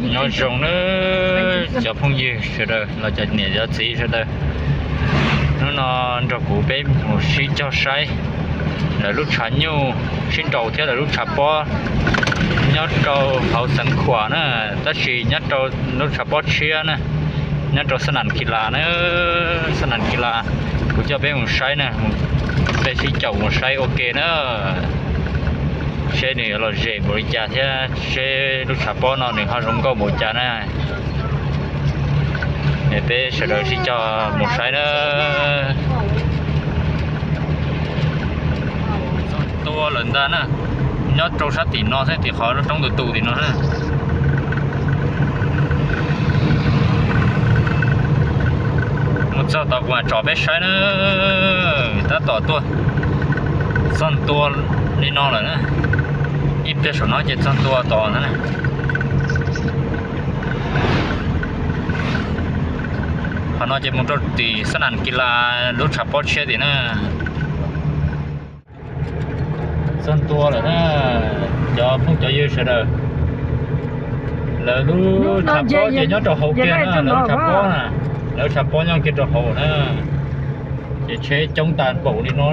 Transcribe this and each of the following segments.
Nyob zoo nawb cov phooj ywg sawv daws los cov niam cov txiv sawv daws. Hnub no nrog kuv peb mus sib cog saib lawv lub tshav nyuj, sib nraus thiab lawv lub tshav pob nyob rau hauv xeev Khuam na, tab sis nyob rau lub tshav pob tshiab na, nyob rau Xab Nas Kis Las na. Xab Nas Kis Las, kuv coj peb mus saib na, peb sib caum mus saib ua ke na, seb nws yuav lom zem npaum li cas thiab seb lub tshav pob no nws ho zoo nkauj npaum cas na. Es peb sawv daws sib cog mus saib na. Txog ntua lawm ntag na, nyob rau sab tim no thiab, tim qhov roob tus tus tim no na. Mus txog tod kuv mam tsom peb saib na. Tab tom tuaj txog ntua li no lawm na, ib pliag saum no ces txog ntua tod na. Qhov no ces mus rau tim Xab Nas Kis Las lub tshav pob tshiab tim na. Txog ntua lawm na, cov phooj cov ywg sawv daws. Lawv lub tshav pob ces nyob rau hauv kiag na, lawv lub tshav pob na, lawv lub tshav pob nyob kiag rau hauv na. Ces tsheb coob tas npaum li no,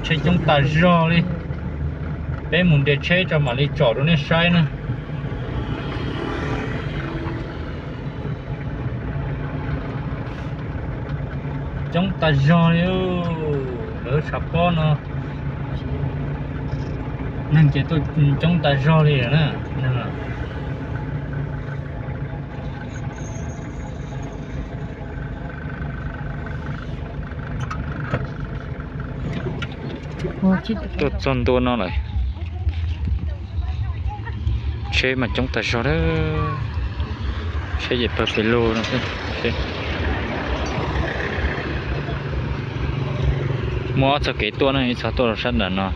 tsheb coob tas zog li. Peb mus nres tsheb tso mam li tsom rau nej saib na. Coob tas zog li, lawv tshav pob no neeg ces tuaj coob tas zog li lawm na. Tuaj txog ntua no lawm, tsheb mas coob tas zog lawm, tsheb ces pawg pes lug no. Muaj ob txoj kev tuaj na, ib txoj tuaj rau sab nram no.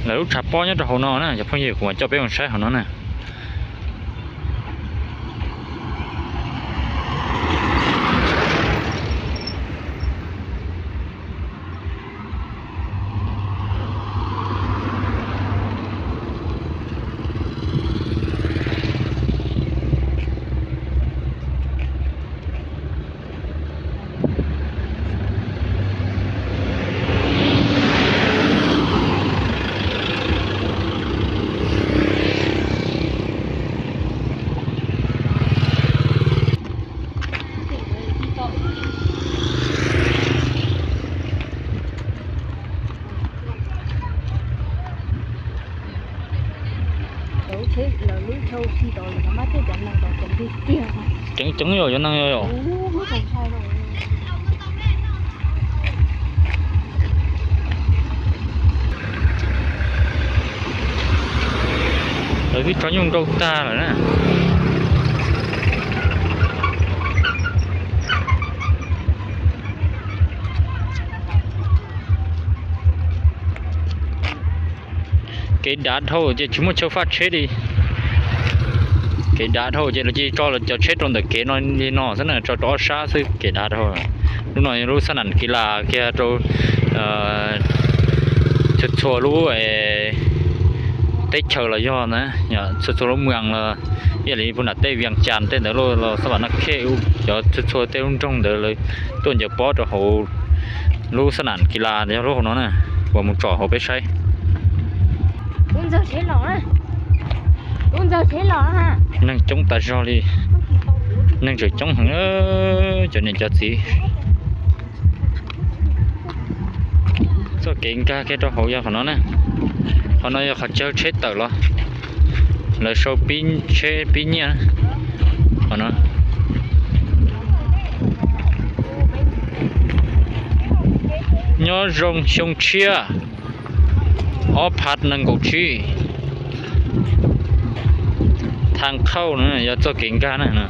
Lawv lub tshav pob nyob rau hauv no na cov phooj ywg, kuv mam coj peb mus saib hauv no na. Ceev ceev yom, cov neeg yom. Lawv twb tso nyuj nrau tag lawm na. Kev dav dhau ces tsis muaj chaw faj tsheb li. Kev dav dhau ces lawv cia li tso cov tsheb rau ntawm kev no li no xwb na, tso rau ob sab xwb, kev dav dhau. Lub no yog lub Xab Nas Kis Las kiag rau txhua txhua lub teb chaws los yog na, txhua txhua lub moos los, ib yam li puag nram tej Vias Cas tej ntawd los Xab Nas Khej, cov txhua txhua tej lub nroog ntawd lawv tuaj ncaws pob rau hauv lub Xab Nas Kis Las yog lub hauv no na, uas mus tsom hauv peb saib. Neeg coob tas zog li, neeg tseem coob heev, cov niam cov txiv. Txoj kev nkag kiag rau hauv yog qhov no na. Qhov no yog qhov chaw tsheb tawm los, lawv sau pib tsheb pib nyiaj. Qhov no nyob zoo xyoo tshiab ob phav nees nkaum tsib. Thaj qhauj no yog txoj kev nkag na.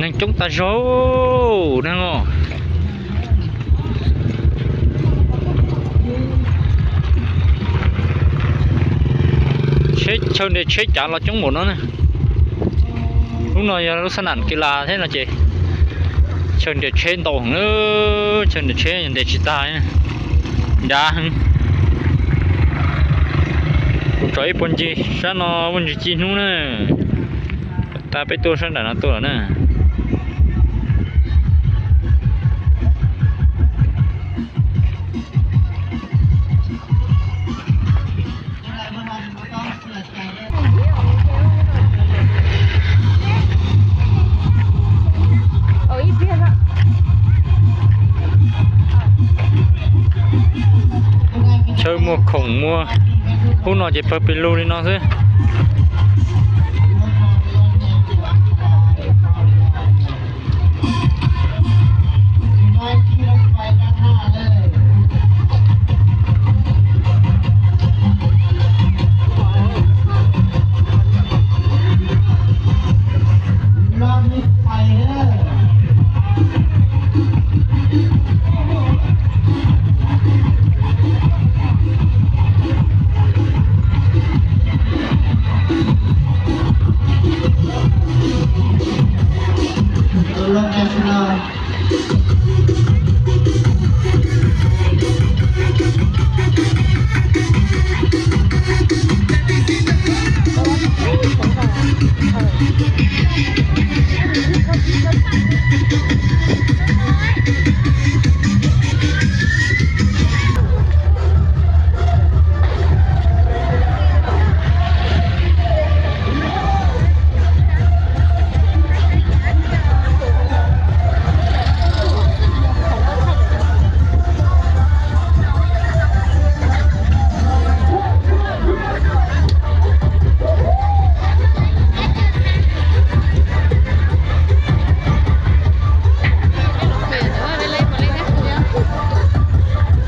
Neeg coob tas zog. Neeg os, tsheb chaw nres tsheb cav los coob npaum no ne. Lub no yog lub xab nam kis las thiab no ces chaw nres tsheb ntau heev, chaw nres tsheb nres tsis tag, nrad heev. Kuv tso ib puag ncig sab no muaj ntsis ci hnub na. Tag peb tuaj sab nram no tuaj lawm na. Chaw muag khoom muag, hnub no ces pawg pes lug li no xwb.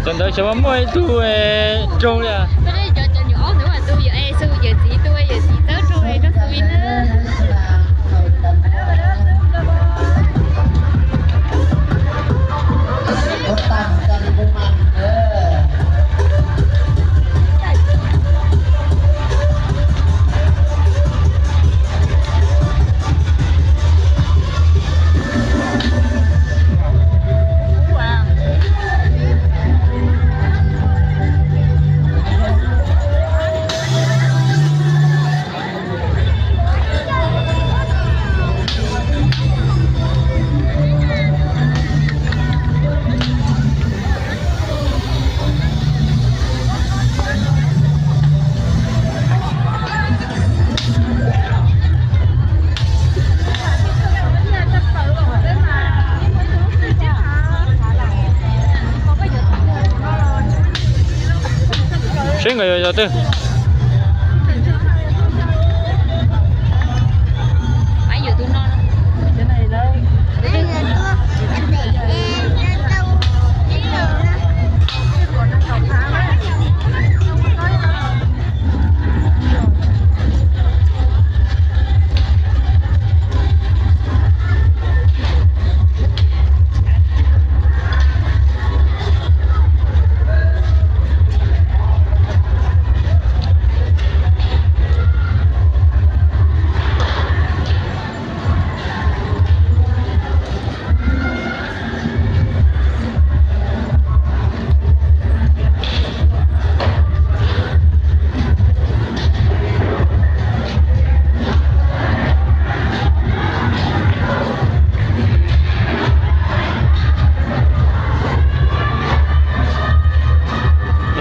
Cov ntawd xyov muaj ib tug raug li. Seb nkawd yuav yog twg.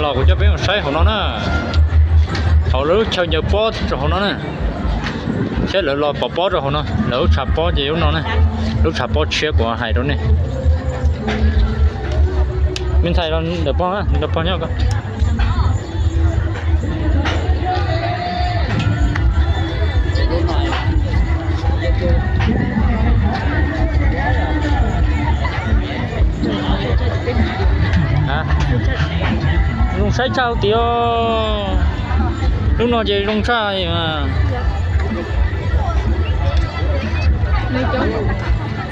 Los kuv coj peb mus saib hauv no na, hauv lub chaw ncaws pob rau hauv no na. Saib lawv los pov pob rau hauv no, lawv lub tshav pob ces lub no ne, lub tshav pob tshiab kuv hais rau nej. Me ntxhais los ntawm pog, ntawm pog nyob ko. Zoo saib tshaj hauv tid os. Lub no ces zoo tshaj.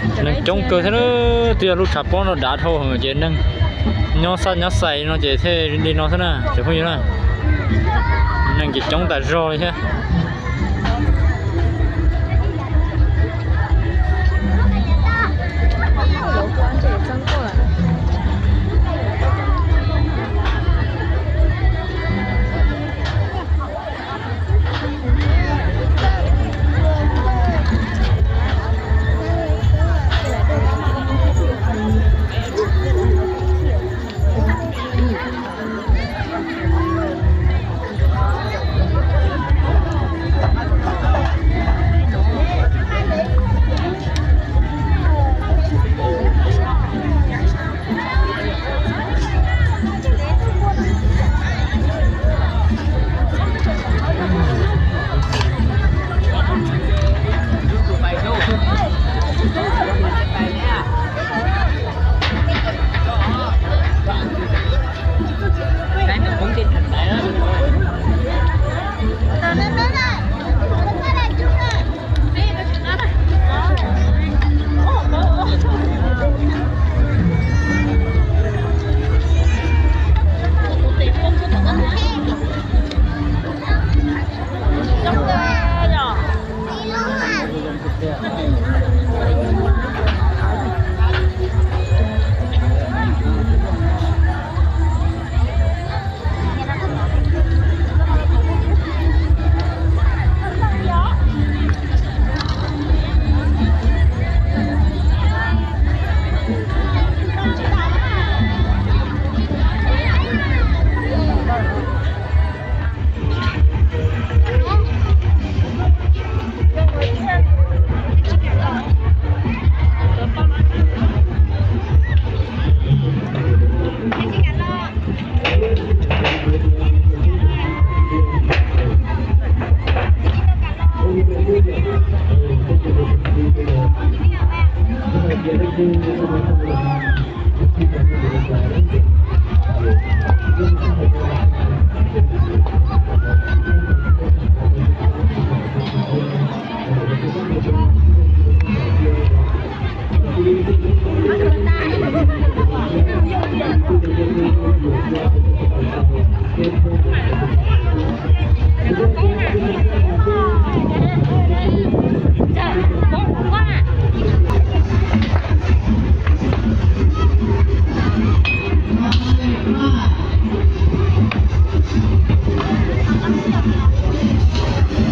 Neeg coob kawg thiab, twb yog lub tshav pob no dav dhau heev ces neeg nyob xaj nyob xais no ces thiaj li no xwb na cov phooj ywg na. Neeg ces coob tas zog li thiab.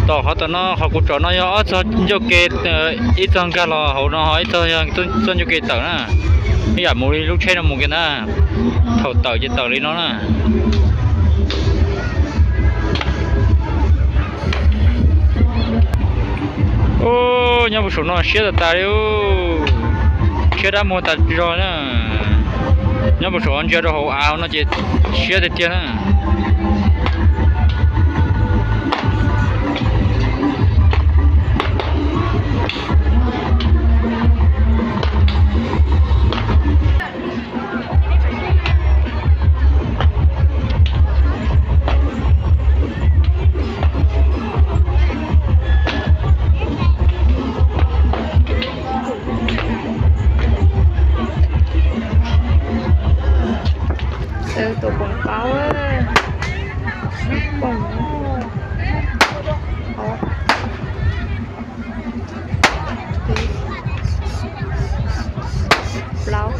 Tom qhov tom no qhov kuv tsom no yog ob txog ncauj ke, ib txog nkag los hauv no ho ib txog yog txoj ncauj ke tawm na. Ib yam mus li lub tsheb no mus kiag na, thaum tawm ces tawm li no na. Nyob puag saum no siab tas tas li, siab dab muag tas zog na. Nyob puag saum ntsia rau hauv av no ces siab tiag tiag na. Tus poom paub, poom, plaub.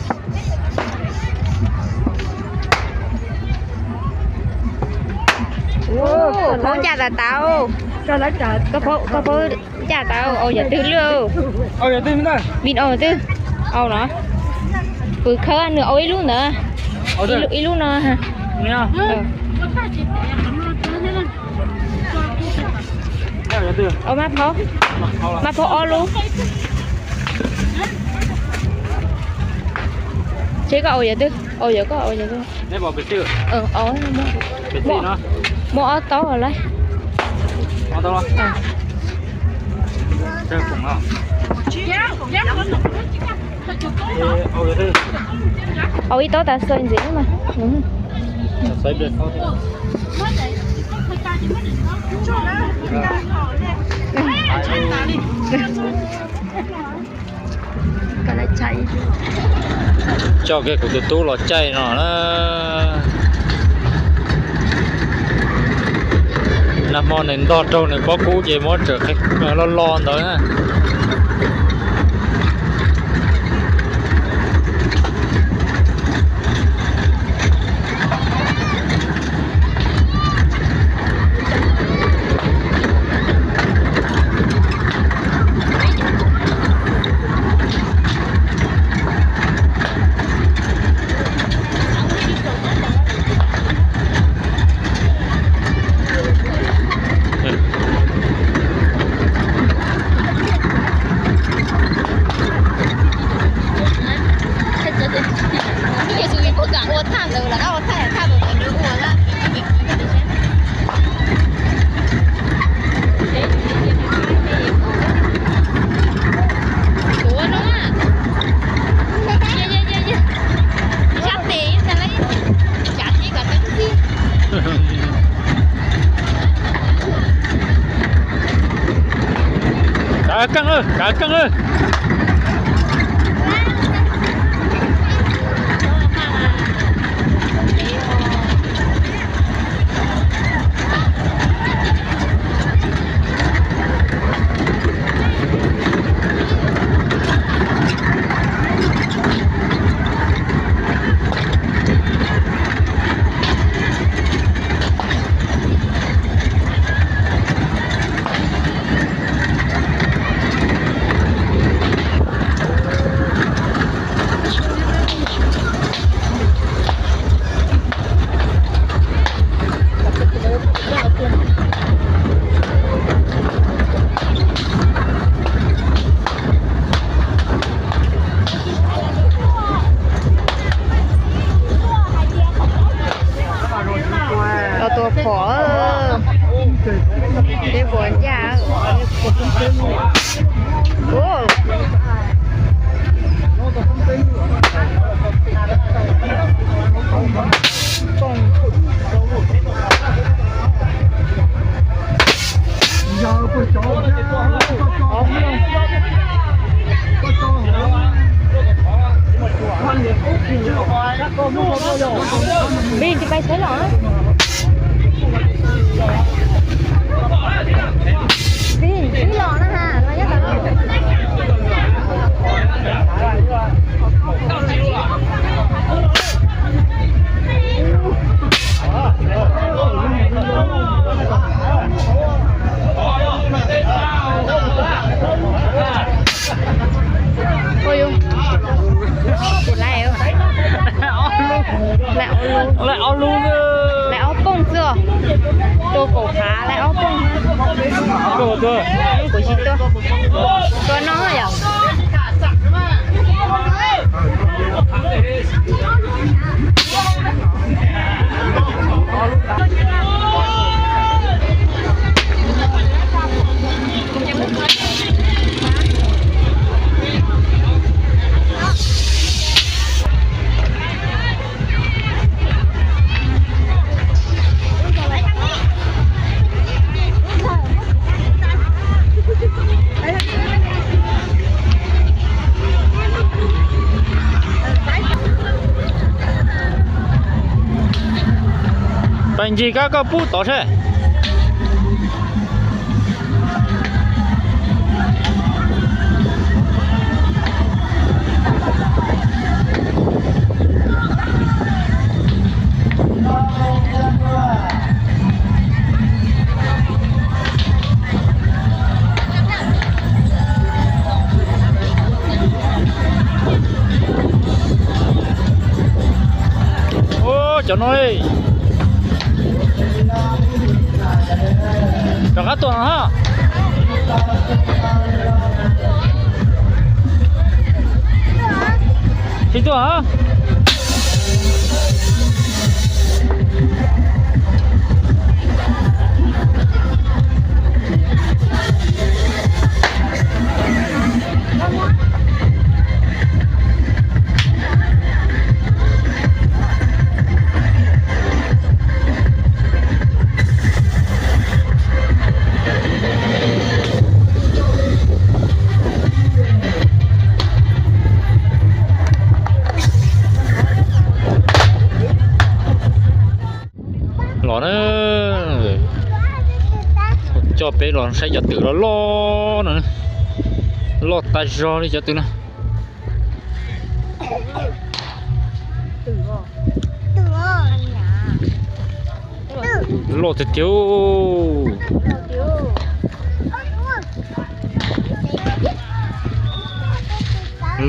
Paub ncaj tas tas. Koj paub ncaj tas, au yam twg lub? Vim au twg? Au no. Pw khawb nws au ib lub ntawd, ib lub no. Au mab phaub, mab phaub ob lub. Seb koj au yam twg, au yam koj au yam twg. Muaj ob taub lawm. Au ib taub tas xwb ntxiv mas. Coj kiag kuv tus tub los caij no na. Nag hmo nws ntog raug nws pob kub ces muab tsawm loj loj ntawd na. Kav keej lawm, kav keej lawm. Los tua phom, peb puas ncaj. Vij, tsis pais sawv los. Vij, tsis los na ha, los nyob tod. Ua yus, laiv, laiv ob lub, laiv ob pooj xwb os. Tua kaum hav laiv ob pooj. Kuv tsis tua, tua no yom. Pais ncig koj, koj pub tod seb. Ua, cov no, rov qab tuaj no ha. Tsis tuaj ha. Na, coj peb los saib cov twm loj loj no, loj tas zog li cov twm no. Loj tiag tiag.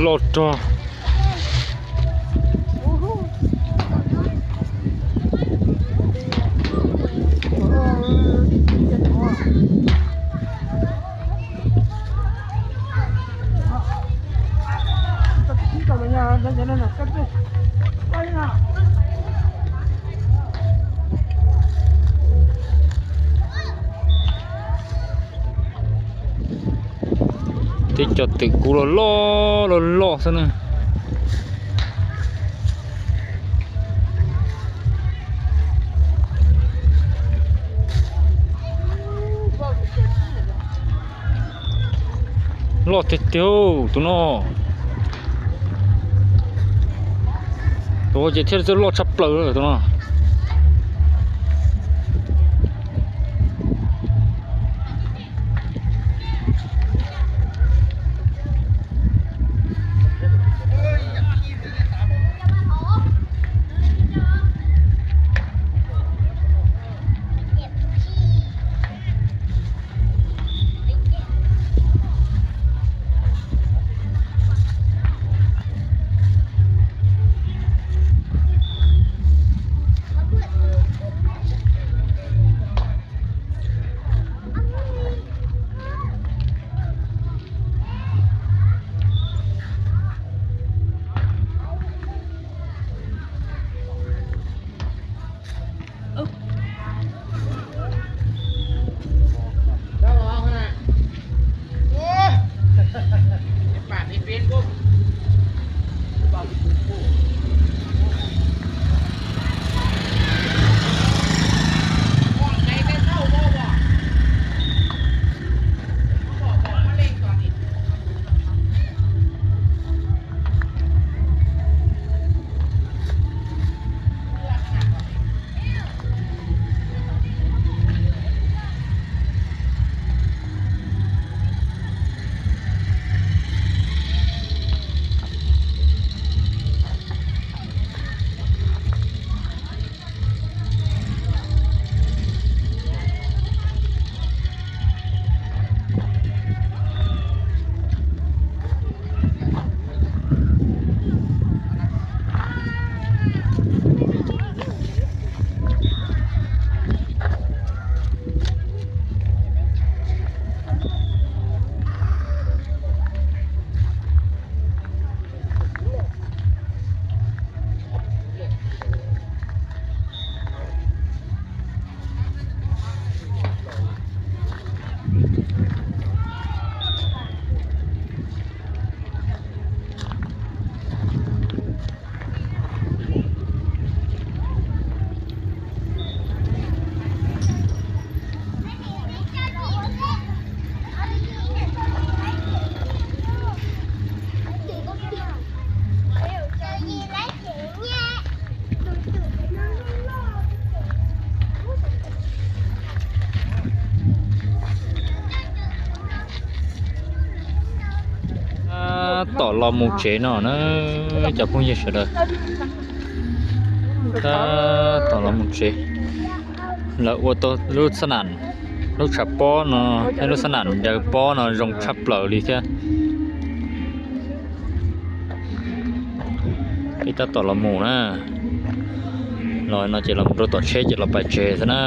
Loj rog. Tib cov twm kub loj loj loj loj xwb na. Loj tiag tiag tus no. Tus ces thiaj li loj tshaj plaws tus no. Tab tom los mus tsev no na, cov phooj ywg sawv daws. Tab tom los mus tsev. Lawv ua tau lub xab nam, lub tshav pob no, thiab lub xab nam ncaws pob no zoo tshaj plaws li thiab. Peb tab tom los mus na. Los no ces los mus rau tom tsheb ces los pais tsev xwb na.